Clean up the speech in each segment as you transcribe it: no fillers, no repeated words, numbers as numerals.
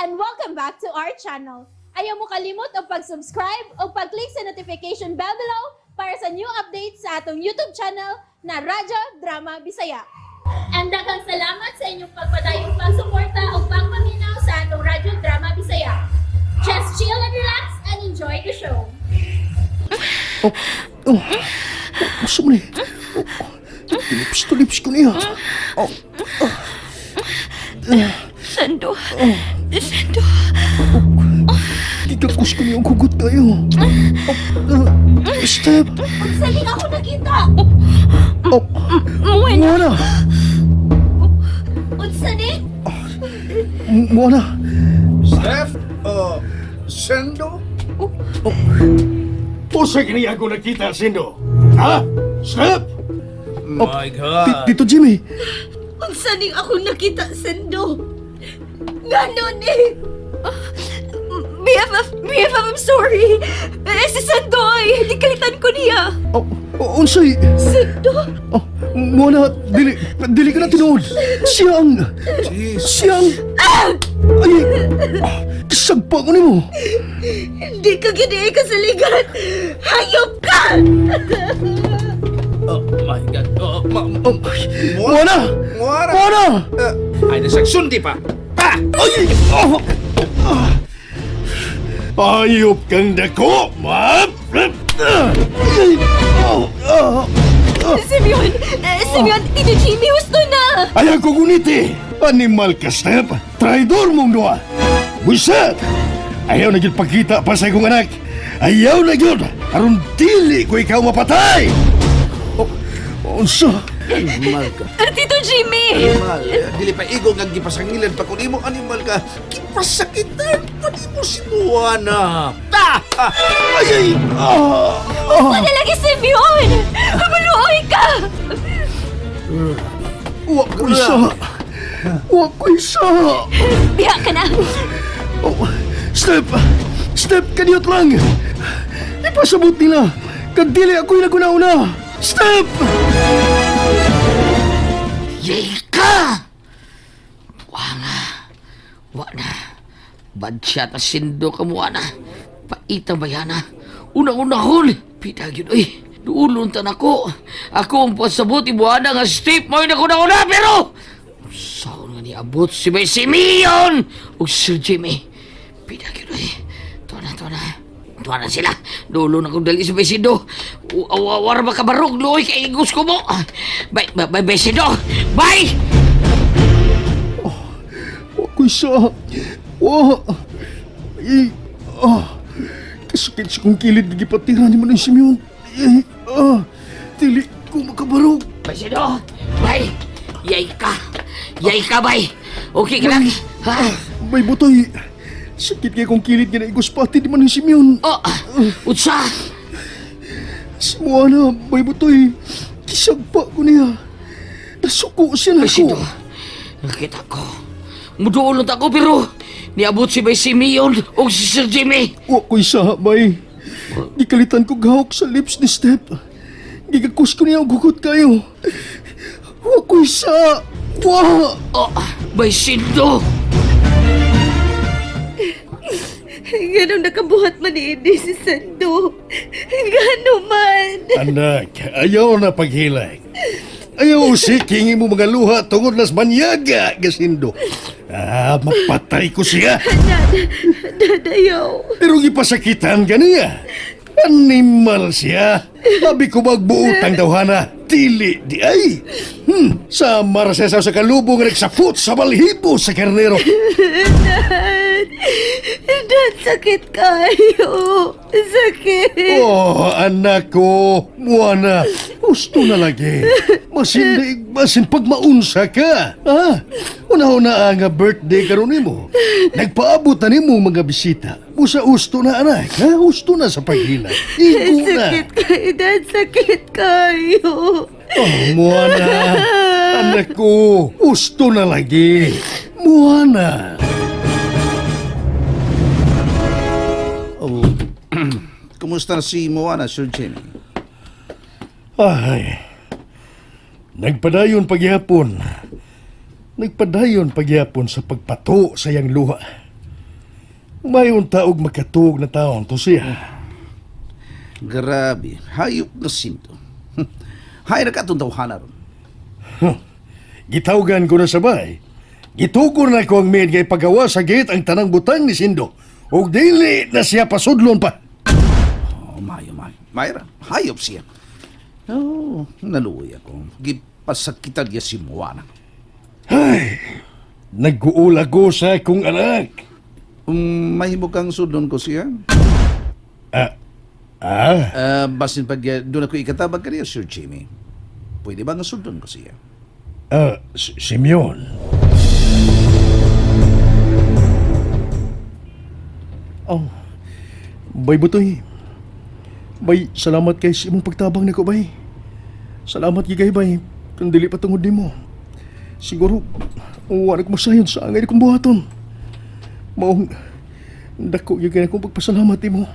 And welcome back to our channel. Ayaw mo kalimot og pag-subscribe o pag-click sa notification bell below para sa new updates sa atong YouTube channel na Radyo Drama Bisaya. And daghang salamat sa inyong pagpadayong pagsuporta o pagpaminaw sa atong Radyo Drama Bisaya. Just chill and relax and enjoy the show. Oh, gusto mo ni. Oh, lips to lips ko niya. Oh. Sando. Sando. Gigakos ko niya ang hugot kayo. Oh, Step. Saling ako nakita. Oh, Muena. Moana. Unsa ni? Moana. Steph, Sendo? Usa kini ako nakita, Sindo. Ha? Step! My God. Tito Jimmy. Unsa ning ako nakita, Sando? Ngano ni? BFF, BFF, I'm sorry. Eh, si Sando ay, gikalitan ko niya. Oh, oh, unsay. Sando. Oh, Moana, dili, dili ka na tinuod. Siya ang, Jesus. siya ang, ay, ah, sagpa ko nimo. Hindi ka gini kasaligan. Hayop ka! Oh my God. Oh, Oh, Moana! Moana! Moana! Ay, nasagsundi pa. Pa! Ay! Oh! Ah. Ayop kang dako, ma! Ay! Oh! Ah! Simeon! Eh, Simeon, Tito Jimmy, husto na! Ayaw ko guniti! Animal ka, Step! Traidor mong duha! Buset! Ayaw na gyud pagkita pa sa akong anak! Ayaw na gyud! Aron dili ko ikaw mapatay! Oh, unsa? Animal ka. Eh, Tito Jimmy! Animal. Dili pa igo nga gipasangilan pa kun imo animal ka. Gipasakitan pa nimo si Moana. Ta! Ay! Ay! Ah! Ah! Ano lagi, Simeon? Maluoy ka! Wa ko isa! Wa ko isa! Biha ka na! Oh, Step! Step, kaniyot lang! Ipasabot nila! Kadili ako'y naguna-una! Step! Yay ka! Wa nga. Wa na. Badya ta sindo ka mo na. Paita ba yan na? Una-unahon. Pita yun, uy. Duulon ta nako. Ako ang pasabot ibuana nga step mo na una pero saon nga niabot si Bay Simeon ug Sir Jimmy. Pita yun, uy. Tuwa na, tuwa na. Tuwa na sila. Dulo na kong dali si Bay Sindo. War ba kabarog, luoy kay igos ko mo. Bay, bay, bay, Bay Sindo. Bay! Wa ko isa! Wa! Ay! Ah! Kasakit sa kong kilid gipatira ni Manang Simeon. Ay! Ah! Dili ko makabarog. Bay Sindo! Bay! Yay ka! Yay ka, bay! Okay ka lang? Ha? Bay butoy! Sakit kay kong kilid nga naigos pati ni Manang Simeon. Oh! Utsa! Si Moana, bay butoy. Kisagpa ko niya. Nasuko siya na Bay Sindo! ako. Nakita ko. Muduulot ako pero niabot si Bay Simeon o si Sir Jimmy. Wa ko isa, bay. Gikalitan ko gahok sa lips ni Step. Gigakos ko niya ang gugot kayo. Wa ko isa. Wa! Oh! Bay Sindo! Ganun nakabuhat man ni si Sando. Gano man. Anak, ayaw na paghilak. Ayaw usiking imo mga luha tungod nas manyaga, gasindo. Ah, mapatay ko siya. Dad, dadayaw. Pero gipasakitan ka niya. Animal siya. Sabi ko magbuutang tawhana. Dili di ay. Samar siya sa kalubong nagsapot sa balhibo sa karnero. Dad, Dad, sakit kayo. Sakit. Oh, anak ko. Muana, gusto na lagi. Masin, masin pagmaunsa ka. Ha? Una-una nga birthday karon nimo. Nagpaabot na nimo mga bisita. Busa usto na anak, ha? Usto na sa paghila. Igo na. Sakit kayo, Dad. Sakit kayo. Oh, Moana. Anak ko, usto na lagi. Moana. Oh. Kumusta na si Moana, Sir Jimmy? Ay, nagpadayon pagyapon. Nagpadayon pagyapon sa pagpato sa iyang luha. Mayon taog makatuog na taon to siya. Grabe, hayop na sinto. Hay na ka itong tawhana ron. Gitawgan ko na sabay. Gitukor na ko ang maid kay pagawa sa gate ang tanang butang ni Sindo. Ug dili na siya pasudlon pa. Oh, mayo, mayo. Mayra, hayop siya. Oh, naluoy ako. Gipasakitan niya si Moana. Nag-uula ko sa akong anak. Mahimo kang sudon ko siya. Ah, ah, Ah, basin pag doon ako ikatabag kaniya, Sir Jimmy. Pwede ba nga sudon ko siya? ah, Simeon. Oh, bay butoy. Bay, salamat kay sa imong pagtabang nako, bay. Salamat gid kay bay. Kung dili pa tungod nimo. Siguro, wala ko masayon sa angay kong buhaton. Maong, dako gyud kay akong pagpasalamat nimo.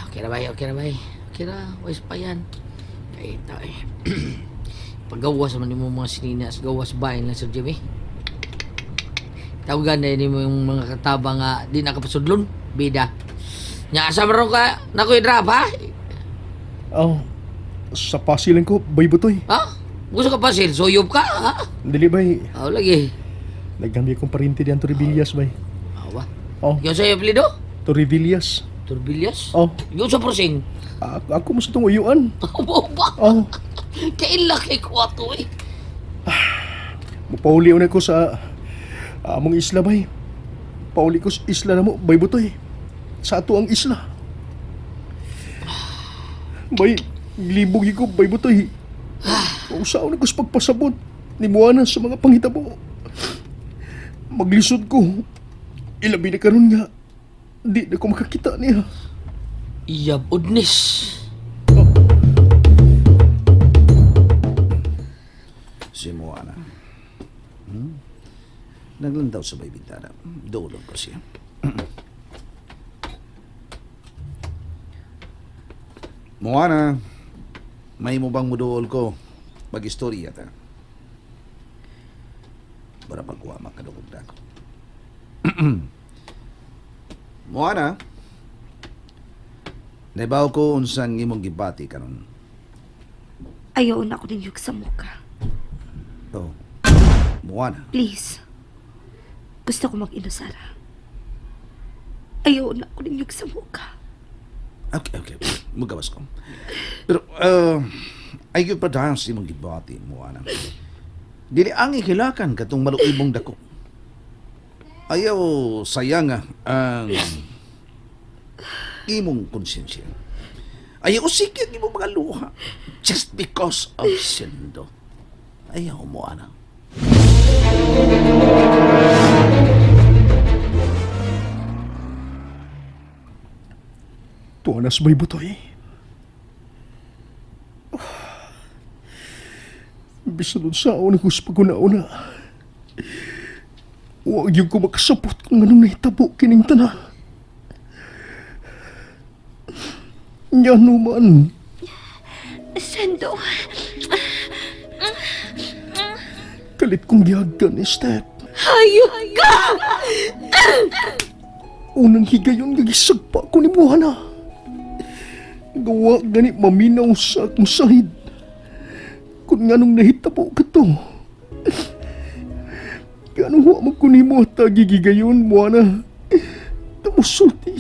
Okay na bay, okay na bay. Okay na, wais pa yan. Kay ta eh. Pagawas man nimo mga sininas, gawas bahin lang Sir Jimmy. Tawagan na nimo yung mga kataba nga di nakapasudlon, bida. Nya asa man ron ka nakoy drop ha? Oh, sa pasilang ko, bay butoy. Ha? Gusto ka pa sil, suyop ka ha? Dili bay, Aw lagi. naggambi akong parinti diyan Torrevillas bay. Aw ba? Oh, Yung sa apelyido? Torrevillas. Turbillas? Oh, Yung sa prosing? ako mo sa itong uyuan. Opo ba? Oh, Kaila kay ko ato eh. Pauli na ko sa among isla bay. Pauli ko sa isla na mo, bay butoy. Sa ato ang isla. Bay, libog ko, bay butoy. Usaw na ko sa pagpasabot ni Moana sa mga panghitabo. Maglisod ko. Ilabi na karon nga. Di na ko makakita niya. Iyab udnis. Si Moana. Naglandaw sa may bintana. Doolon ko siya. Moana, may mo bang muduol ko? Mag-istorya ta. Para pagkuha makadugog na ako. Moana, naibaw ko unsang imong gibati karon. Ayaw na ako ninyog sa mukha. Oh. Moana. Please. Gusto ko mag-inusara. Ayaw na ako ninyog sa mukha. Okay, okay. Magawas ko. Pero, ay yung padayon sa imong gibati, Moana. Dili ang ikilakan katong maluibong dako. Ayaw sayang ang imong konsensya. Ayaw sige ang imong mga luha just because of sindo. Ayaw, Moana. Tuwa na sa bay butoy. Bisan nun sa una ko sa paguna-una. Huwag yung ko makasapot kung anong nahitabo kining tanan. Yan man, Sendo. kalit kong gihagan ni Step. Hayop ka! Unang higayon nga gisagpa ko ni Buhana. Gawa gani maminaw sa akong sahid. Kung nganong nahitabo ka to. Ganong wa man ko nimo tagigigayon, Buhana. Musulti,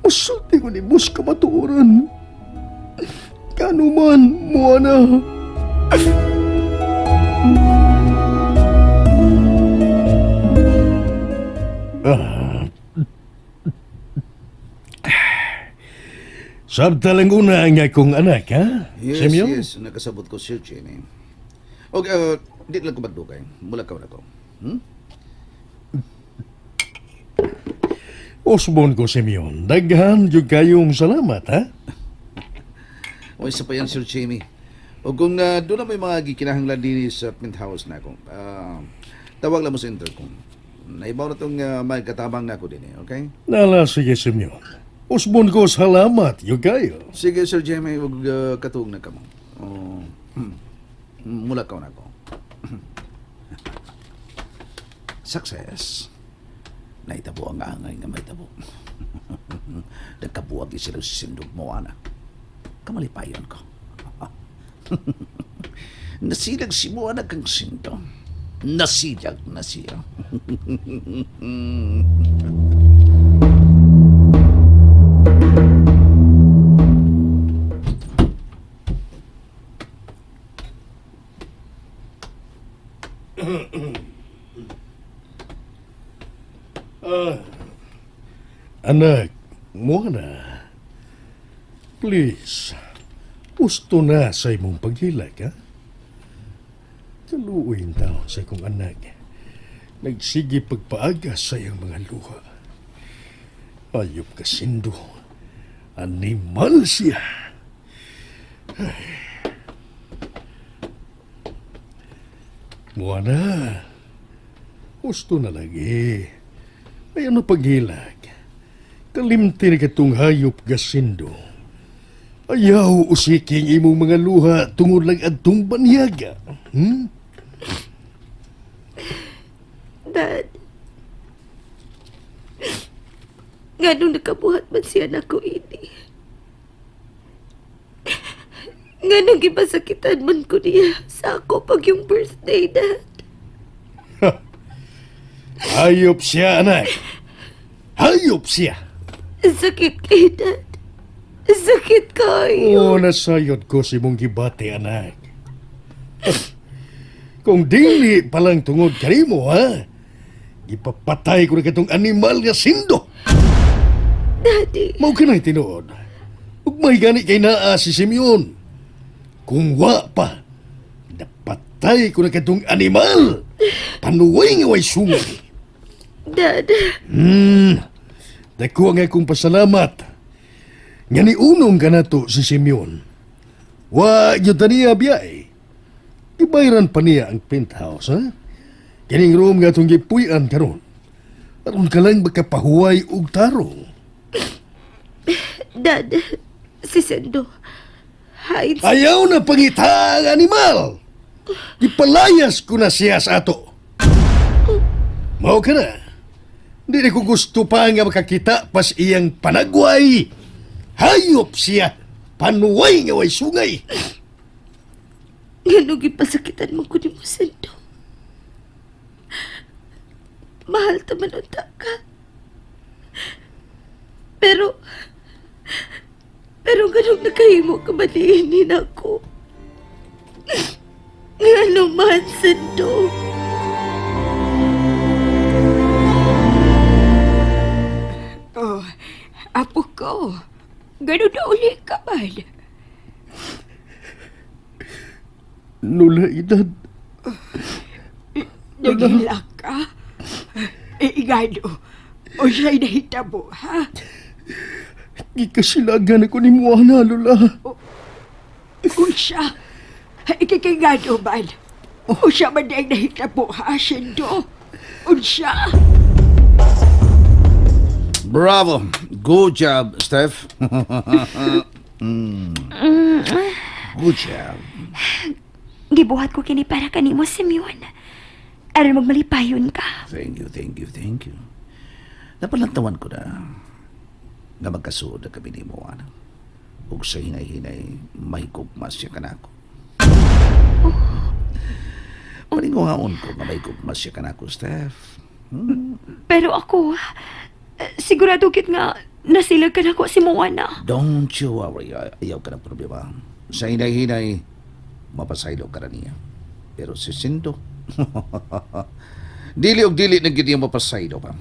musulti ko ni Bus kamatuoran. Kano man, Buhana. Sabta lang una ang akong anak, ha? Yes, Simeon? yes. Nakasabot ko, Sir Jimmy. Okay, di lang ko magdugay. Mula ka na ko. Hmm? Usbon ko, Simeon. Daghan jud kayong salamat, ha? O isa pa yan, Sir Jimmy. O kung doon na may mga gikinahanglan din sa penthouse na ako, tawag lang mo sa intercom. Naibaw na itong may katabang na ako din eh, okay? Nala, sige, Simeon. Usbon ko, salamat jud kayo. Sige, Sir Jimmy, huwag katuog na ka mo. O, mula ka na ako. Success. Nahitabo ang angay nga mahitabo. Nagkabuwag sila sa sindog mo, ana. Kamalipayon ko. Nasilag si Moana kang sindo. Nasilag na siya. Anak, Moana. Please, gusto na sa imong paghilak, ha? Kaluoy taon sa ikong anak. Nagsige pagpaaga sa iyang mga luha. Ayop ka sindo. Animal siya. Ay. Moana, gusto na lagi. Ay ano paghilak? Kalimti na katong hayop gasindo. Ayaw usiking imong mga luha tungod lang adtong banyaga. Dad. Nganong nakabuhat man siya nako ini. Nganong gipasakitan man ko niya sa ako pag yung birthday, Dad. Hayop siya, anak. Hayop siya. Sakit kay Dad. Sakit kayo. Oo, nasayod ko si mong gibati, anak. Kung dili palang tungod kanimo, ha? Ipapatay ko na katong animal nga sindo. Daddy, Mao ka na'y tinuod. Ug may gani kay naa si Simeon. Kung wa pa, napatay ko na katong animal. Panuway nga way sungay. Dad. Dako ang akong pasalamat. Nga niunong ka na to si Simeon. Wa gyud ta niya biyay. Ibayran pa niya ang penthouse, ha? Kining room nga itong gipuy-an karon. Aron ka lang makapahuway og tarong. Dad, si Sendo. Hain Ayaw na pangita ang animal. Ipalayas ko na siya sa ato. Mao ka na. Hindi na ko gusto pa nga makakita pas iyang panagway. Hayop siya. Panuway nga way sungay. Nganong gipasakitan mo ko ni mo, Sendo. Mahal ta man unta ka. Pero, pero nganong nakahimo ka ba niinin ako? Ngano man, Sendo? Oh, apo ko. Ganun na uli ka man. Lola, edad. Nagilak ka. Igano. O siya'y nahitabo, ha? Gikasilagan ako ni Moana, Lola. O siya. Ikikigano man. O siya man ang nahitabo, ha, Shindo? O siya. Bravo! Good job, Steph. Good job. Gibuhat ko kini para kanimo, Simeon. Aron magmalipayon ka. Thank you, thank you, thank you. Napalantawan ko na nga magkasuod na kami ni Moana. Ug sa hinay-hinay, mahigugma siya kanako. Paninguhaon ko nga mahigugma siya kanako, Steph. Pero ako, sigurado kit nga nasilag ka na ko si Moana. Don't you worry. Ayaw ka ng problema. Sa hinay-hinay, mapasaylo ka na niya. Pero si Sindo, dili og dili na gid niya mapasaylo pa.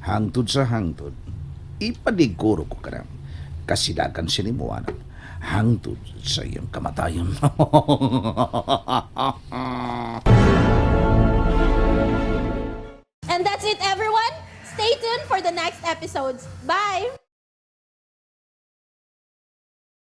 Hangtod sa hangtod, ipaniguro ko ka na. Kasilagan siya ni Moana. Hangtod sa iyang kamatayon. And that's it, everyone. Stay tuned for the next episodes. Bye!